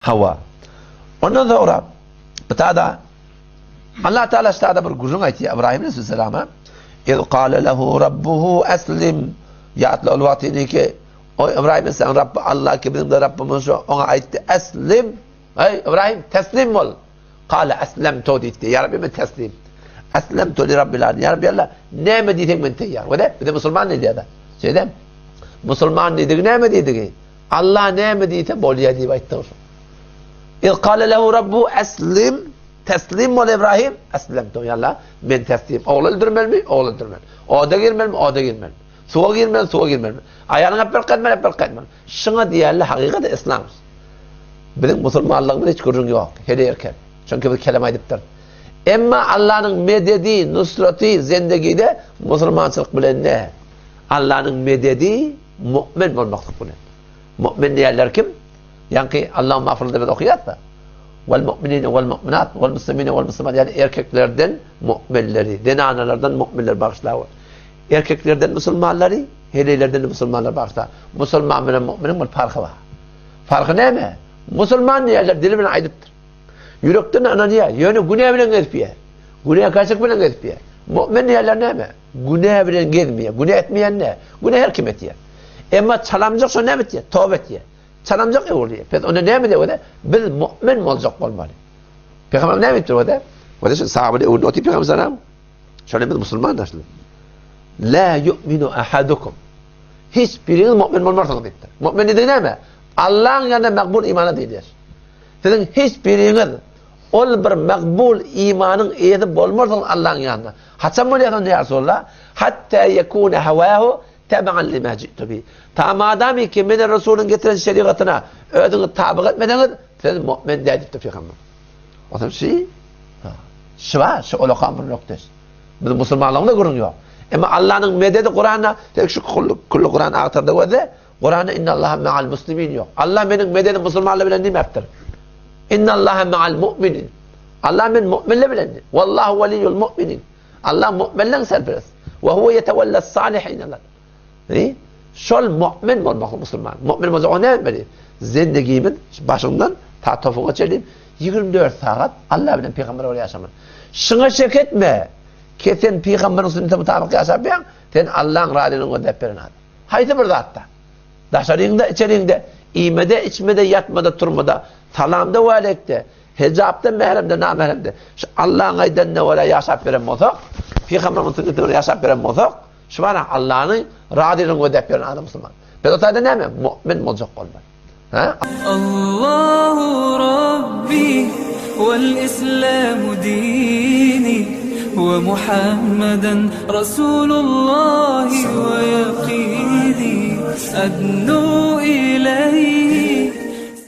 Hawa. Ondan soňra bu-da Allah Teala ştada bir gürrüň aýtýar Ibrahim aleyhisselama. Ez qala lehu rabbuhu aslim. Ýatla ol wagtyny ki o Ibrahim aleyhisselam Rabbi Allah ki biziň de Rabbimiz şu oňa aýtdy aslim. Eý Ibrahim teslim bol. Qala aslamtu diýdi. Ýa Rabbi men teslim. Aslamtu li Rabbil alamin. Ýa Rabbi Allah näme diýseň men taýýar. Wede bize musulman diýýär. Şeýdem. Musulman diýdigi näme diýdigi? Allah näme diýse bolýar diýip aýtdy şo. Iz kale lehu rabbu eslim teslim bol Ibrahim eslemtu ya Allah men teslim. Ogul öldürmelimi? Ogul öldürmeli. Oda girmelimi? Oda girmeli. Suwa girmeli, suwa girmeli. Aýalyňa berk etmeli, berk etmeli. Şuňa diýerler hakykat islam. Biziň musulmanlygymyz hiç gürrüň ýok. Hele erkek. Çünki biz kelem aýdypdyr. Emma Allah'yň mededi, nusraty zendegide musulmançylyk bilen ne? Allah'yň mededi Mu'min bolmaklyk bilen. Mu'min diýenler kim? Ýaňky Allahumma agfirde biz okaýarys-da. Wal mu'minine wal mu'minat wal muslimine wal muslimat ýagny erkeklerden mu'minleri, zenanalardan mu'minleri bagyşla. Erkeklerden musulmanlary, heleýlerden musulmanlary bagyşla. Musulman bilen mu'miniň bir parhy bar. Parhy näme? Musulman diýenler dili bilen aýdypdyr. Ýürekden ynanýar, ýöne günä bilen gezip ýör. Günäkärçilik bilen gezip ýör. Mu'min diýenler näme? Günä bilen gezmeýär. Günä etmeýän nä? Günä her kim etýär. Emma çalamjak şo näme etýär? Toba etýär. Çalamjak öwrülýär. Pes onda näme diýýär? Biz mu'min boljak bolmaly. Pygamber näme diýipdir o-da? O-da şu sahabeler öwrülip otyr Pygamber salam. Şonda biz musulman daşly. La yu'minu ahadukum. Hiç biriňiz mu'min bolmarsyňyz diýipdir. Mu'min diýdigi näme? Allahyň ýanynda makbul imana diýilýär. Siziň hiç biriňiz Ol bir makbul imanyň eýesi bolmarsyňyz Allahyň ýanynda. Haçan bolýar onda ýa Resulallah? Hatta yekune hawahu tabi'an lima ji'tu bi. Ta madamy ki meni Resulyň getiren şerigatyna özüňizi tabyk etmeseňiz, siz mu'min däl diýipdir pygamber. Onsoň şi şiwa, şu olakan bir noktes. Biz musulmanlygymyzda gürrüň ýok. Emma Allanyň mededi Kuranda, tek şu kullu Kuran agtarda gözle, Kuranda innallaha ma'al muslimin ýok. Allah meniň mededim musulmanlar bilen diýmäpdir. Innallaha ma'al mu'minin. Allah men mu'minler bilen. Wallahu waliyyul mu'minin. Allah mu'minlerin serperest. Ve huve yetewella salihin. Ne? Şol mu'min bolmak musulman. Mu'min bolsa o ne etmeli? Zendigimiz başyndan ta topuğa çenli 24 sagat Allah bilen peygamber bilen yaşamaly. Şuna şek etme. Ki sen peygamberin sünnetine mutabık yaşap sen Allah'ın razılığını gözläp beren adam. Haýsy bir zatda? Daşaryňda, içeriňde, iýmede, içmede, ýatmada, turmada, salamda we aleykde, hijapda, mähremde, namähremde şu Allaň aýdanyna görä ýaşap beren bolsak, pygamberimiziň sünnetine görä ýaşap beren bolsak, şu bara Allanyň razylygyny gözläp ýören adam musulman. Biz o taýda näme? Mu'min boljak bolmaly. Ha? Allahu Rabbi wal Islamu dini we Muhammeden Rasulullahi we ýakini adnu ileýhi.